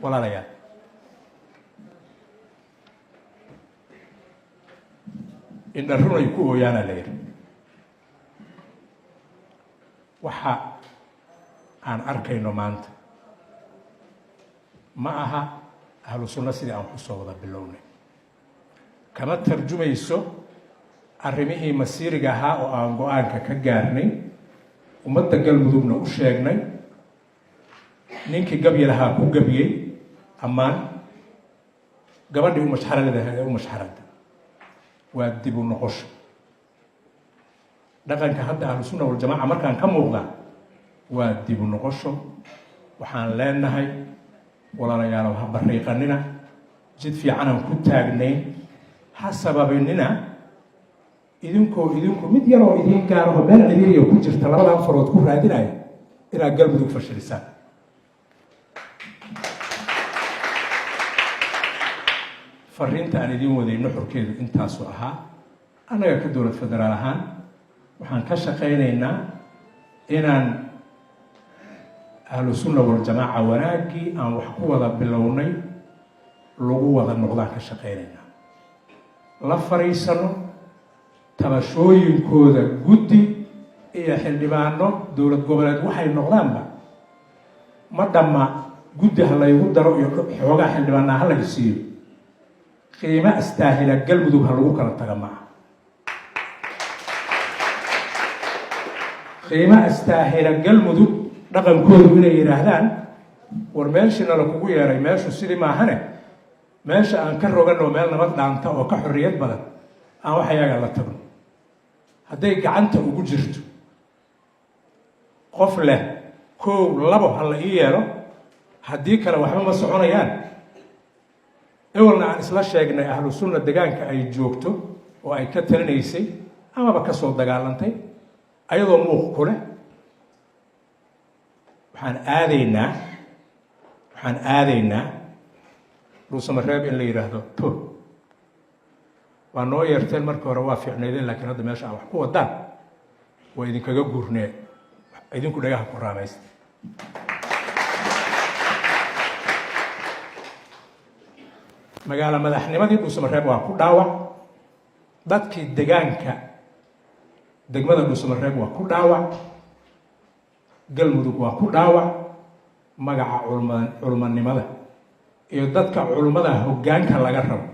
Walaalayaal, indha runay ku ooyaana la yidhi. Waxa aan arkayno maanta ma aha Ahlu Sunna sidii aan ku soo wada bilownay, kama tarjumayso arrimihii masiiriga ahaa oo aan go-aanka ka gaarnay, ummadda Galmudugna u sheegnay. Ninkii gabyi lahaa ku gabyey ammaan, gabadhii u mashxarada ee u mashxarada waa dib u noqosho. Dhaqanka hadda Ahlu Sunna Waljamaaca markaan ka muuqda waa dib u noqosho. Waxaan leenahay, walaalayaalow, ha bariiqanina jid fiicanaan ku taagnayn, ha sababinina idinkoo idinku mid yaroo idiin gaaraho meel ciriiriya ku jirta labadan farood ku raadinaya inaad Galmudug fashilisaan. Fariinta aan idiin waday nuxurkeedu intaasu ahaa. Annaga ka dowlad federaal ahaan waxaan ka shaqaynaynaa inaan Ahlu Sunna Waljamaaca wanaaggii aan wax ku wada bilownay lagu wada noqdaan ka shaqaynaynaa, la fariisano tabashooyinkooda, guddi iyo xildhibaano dowlad goboleed waxay noqdaanba. Ma dhamma guddi ha laygu daro iyo xoogaa xildhibaanaa ha lay siiyo. Qiimo astaahila Galmudug ha lagu kala taga maaha. Qiimo astaahila Galmudug dhaqankoodu inay yidhaahdaan, war meeshiina la kugu yeeray, meeshu sidii maahane, meesha aan ka roganoo meel nabad dhaanta oo ka xorriyad badan aan wax ayaga la tagno. Hadday gacanta ugu jirto qof leh kow labo ha la ii yeelo, haddii kale waxba ma soconayaan. Ewelna aan isla sheegnay Ahlu Sunna degaanka ay joogto oo ay ka talinaysay amaba ka soo dagaalantay ayadoo muuq ku leh. Waxaan aadaynaa Dhuusamareeb in la yidhaahdo to waa noo yeerteen. Markii hore waa fiicnaydeen, laakiin hadda meesha aan wax ku wadaan waa idinkaga guurnee, idinku dhagaha ku raamaysta. Magaalo madaxnimadii Dhuusamareeb waa ku dhaawac, dadkii degaanka degmada Dhuusamareeb waa ku dhaawac, Galmudug waa ku dhaawac, magaca culma culmanimada iyo dadka culummada hoggaanka laga rabo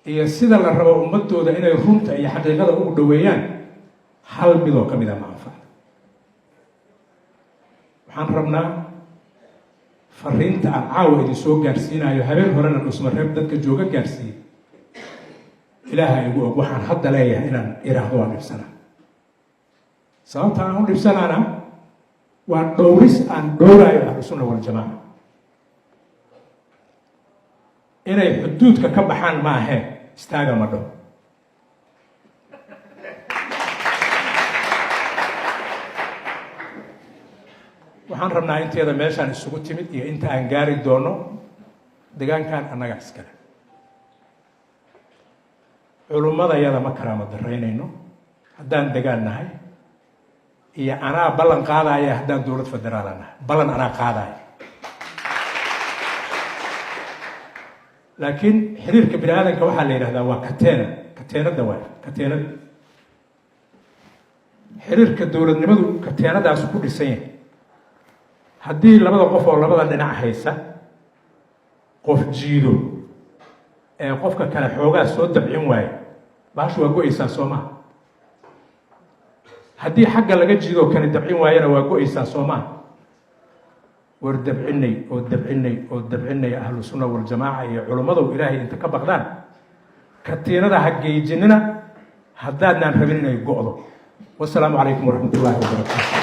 iyo sida la rabo ummadooda inay runta iyo xaqiiqada ugu dhoweeyaan hal midoo ka mid a ma anfacda. Waxaan rabnaa fariinta aan caawa idin soo gaarsiinayo, habeen horena Dhuusmareeb dadka jooga gaarsiiyey. Ilaaha igu og, waxaan hadda leeyahay inaan iraahdo waa dhibsanaa. Sababta aan u dhibsanaana waa dhowris aan dhowraayo Ahlu Sunna Waljamaaca inay xuduudka ka baxaan ma ahee istaaga ma dhaho. Waxaan rabnaa inteeda meeshaan isugu timid iyo inta aan gaari doono, degaankan annaga iskale, culummadayada ma karaamo daraynayno haddaan degaan nahay iyo anaa ballan qaadaya haddaan dowlad federaala nahay, ballan anaa qaadaya. Laakiin xiriirka bini aadamka waxaa la yidhahdaa waa kateena, kateenada waay kateenada. Xiriirka dowladnimadu kateenadaasu ku dhisan yahay. Haddii labada qof oo labada dhinac haysa qof jiido ee qofka kale xoogaa soo dabcin waayo, baashu waa go-aysaa, soo maha? Haddii xagga laga jiidoo kani dabcin waayana, waa go-aysaa, soo maha? War dabcinay oo dabcinay oo dabcinay. Ahlu Sunna Waljamaaca iyo culummadow, Ilaahay inta ka baqdaan katiinada ha geejinina haddaadnaan rabin inay go-do. Wasalaamu calaykum waraxmat ullaahi wabarakaatu.